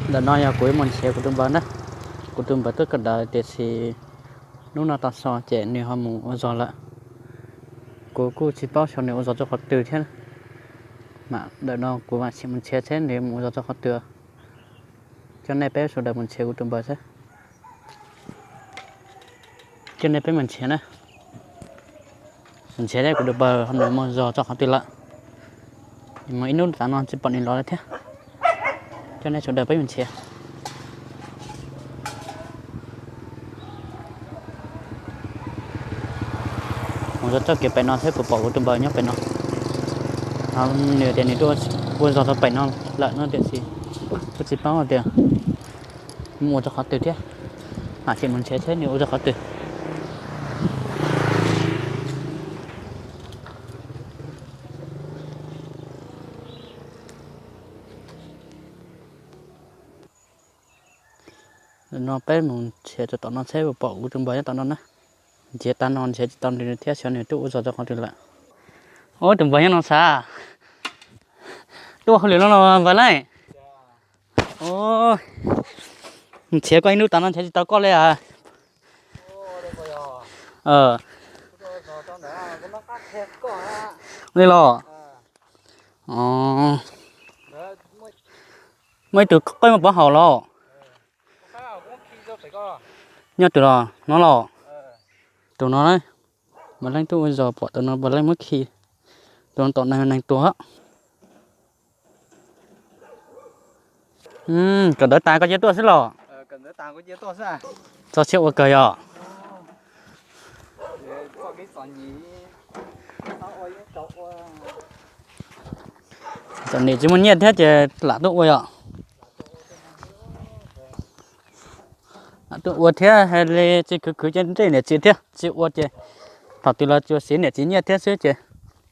Ntawm no yog kuv yuav mus nrhiav kuv tus npawg na. Kuv tus npawg tuaj kawm ntawv tiam sis hnub no tau so ces nws ho mus ua zog lawm. Kuv kuj tsis paub xyov nws ua zog rau qhov twg thiab. Mas ntawm no kuv mam sim mus nrhiav seb nws mus ua zog rau qhov twg. Coj nej peb sawv daws mus nrhiav kuv tus npawg seb. Coj nej peb mus nrhiav na. Nrhiav seb kuv tus npawg nws mus zog rau qhov twg lawm. Mus ib hnub tav no tsis pom nws los lawm thiab. Coj nej sawv daws peb mus nrhiav. Mus zov txoj kev pem no thiab puas pom kuv tus npawg nyob pem no. Nws tias nws tuaj ua zog rau pem no lawm no tiam sis kuj tsis paub tias mus ua rau qhov twg thiab. Mam sim mus nrhiav seb nws ua rau qhov twg. No peb mus nrhiav tom no seb puas pom kuv tus npawg nyob tom no na. Nrhiav tas no nrhiav tsis tau nws thiab xyov nws tuaj ua zog rau qhov twg lawm. Ub, tus npawg nyob no xav tuaj ua hauj lwm no los npawg leej. Nrhiav koj ib hnub tas no nrhiav tsis tau koj li as. Li los? Muaj ib tug qeej muaj pov haum los? Nyob twg los no los? Tus no, npawg leej tuaj ua zog pom tus no npawg leej muab khi. Tus no tom neeg neeg tuag. Kawm ntawv tas koj cia tuaj xwb los? Txog siab ua kawg yog. Txom nyem tsis muaj nyiaj thiab ces lam tuaj ua yom. Lam tuaj ua thiab li tsis khwv khwv ces nrauj niam txiv thiab tsis ua ces thaum twg los tsuas siv niam txiv nyiaj thiab xwb ces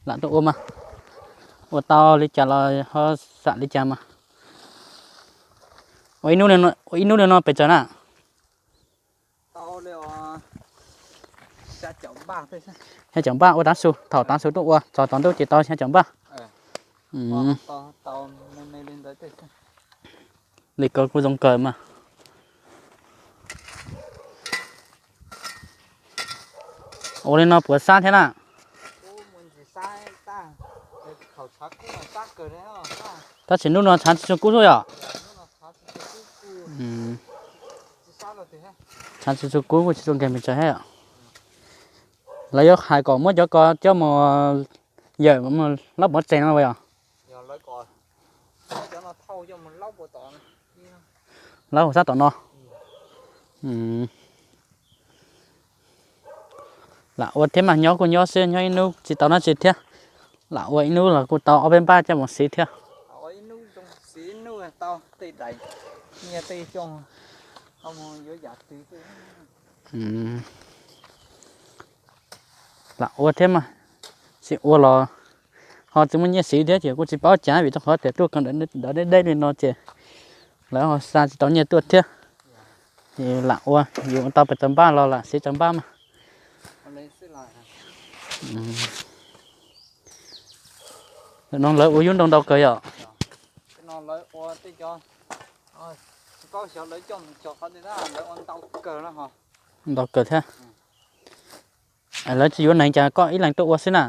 lam tuaj ua mas. Ua tau li cas los ho xam li cas mas. Ua ib hnub li no pes tsawg na? Xya caum npaj ua tav su, thaum tav su tuaj ua txog tsaus ntuj ces tau xya caum npaj. Li ko kuj zoo kawg mas. Ua li no puas sab thiab na? Tab sis hnub no tshav tsis tshua kub xwb yom. Tshav tsis tshua kub kuj tsis tshua nkeeg pes tsawg thiab yom. Lawv yuav hais kom muab cov ko coj mus yawm laub pov tseg no yog. Laub hauv sab tom no. Lam ua thiab mas nyob kuj nyob xwb, nyob ib hnub tsis tau dab tsi thiab. Lam ua ib hnub los kuj tau ob peb npaj coj mus siv thiab. Lam ua thiab mas, tsis ua los ho tsis muaj nyiaj siv thiab ces kuj tsis paub cas vim rau qhov tias tuaj kawm ntawv deb deb li no ces lawv ho xa tsis tau nyiaj tuaj thiab. Ces lam ua, yus ua tau pes tsawg npaj los lam siv tsawg npaj mas. Ntawm no lawv ua yub ntau ntau kawg yom. Ntau kawg thiab. Lawv tsis yuav neeg cas koj ib leeg tuaj ua xwb na?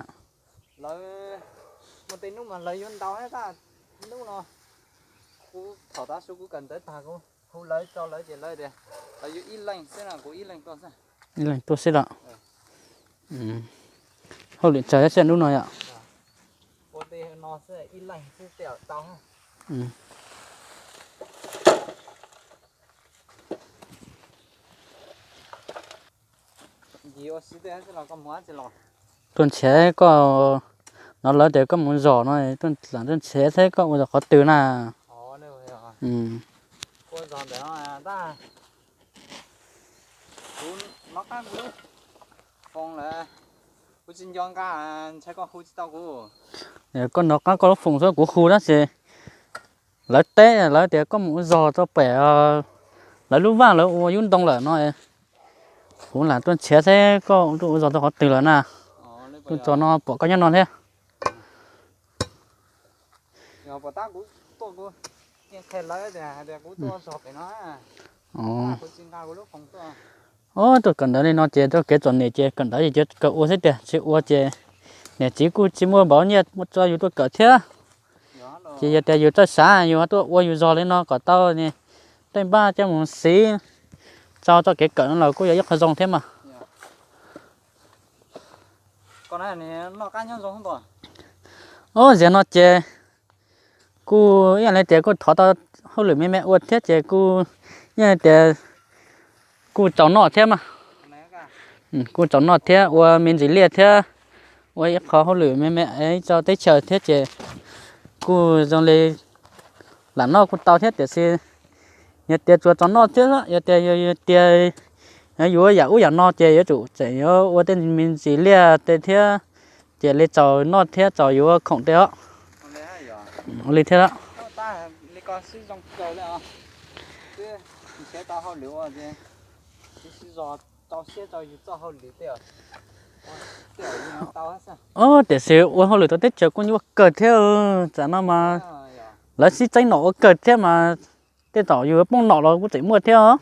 Ib leeg tuaj xwb los? Hauj lwm tsawg thiab xwb hnub no yom. Tuaj nrhiav koj, hnov lawv tias koj mus zov no, tuaj nrhiav seb koj ua zov qhov twg na. Koj hnov qab koj lub foos xwb kuv hu tab sis lawv teb lawv tias koj mus ua zog rau pem lawv lub vaj lawv ua yub ntoo lawm no. Kuv lam tuaj nrhiav seb koj tuaj ua zog rau qhov twg lawm na. Tuaj txog no pom koj nyob no thiab. Ov, tuaj kawm ntawv li no ces tuaj kev txom nyem ces kawm ntawv ces kawm ua xwb tiag, tsis ua ces niam txiv kuj tsis muaj npaum nyiaj muaj tso yus tuaj kawm thiab. Ces yog tias yus txawj xav yus tuaj ua yus zog li no kom tau tej npab coj mus siv tso txoj kev kawm no los kuj yog ib qho zoo thiab mas. Ov, ziag no ces kuj ib yam li tias kuj thov tau hauj lwm me me ua thiab ces kuj ib yam li tias kuj txaus noj thiab mas. Kuj txaus noj thiab ua me ntsis liaj thiab ua ib qho hauj lwm me me ib tso teb chaws thiab ces kuj zoo li lam noj kuj tau thiab tiam sis yog tias tsuas txaus noj thiab yog tias yog tias yuav yam ub yam no ces yuav tsum tseem yuav ua tej me ntsis liaj tej thiab ces li txaus noj thiab txaus yuav khoom tej os. Ua li thiab. Ov, tiam sis ua hauj lwm tau teb chaws kuj nyuaj kawg thiab, tam no mas lawv sib txeeb nom ua kawg thiab mas tej zaum yus poob nom los kuj tseem muaj thiab os.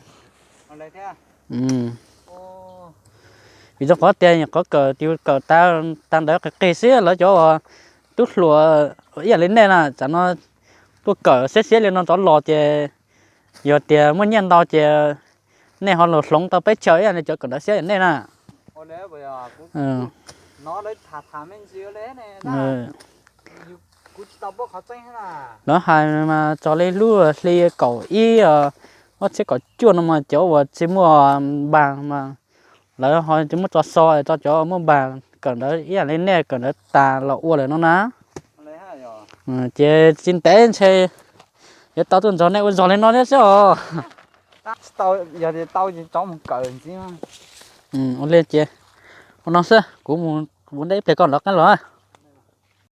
Vim rau qhov tias qhov kawm tis kawm tag ntawd qis qis xwb, lawv cov uas tub hluas ib yam li nej na tam no tuaj kawm siab siab li no rov los ces yog tias muaj nyiaj ntau ces nej ho los hloov tau peb chaws ib yam li cov kawm ntawv siab yam nej na. Lawv hais mas txog li lub hli kaum ib, ob txhiab kaum cuaj no mas cov uas tsis muaj npas mas lawv ho tsis muaj tso so, tso cov muaj npas kawm ntawv ib yam li nej kawm ntawv tas los ua lawm no na. Ces tsis ntev ntshe yuav tau tuaj nrog nej ua zog li no thiab xwb os. Ua li ces ua no xwb, kuv mus ua ntej ib pliag koj rov qab los.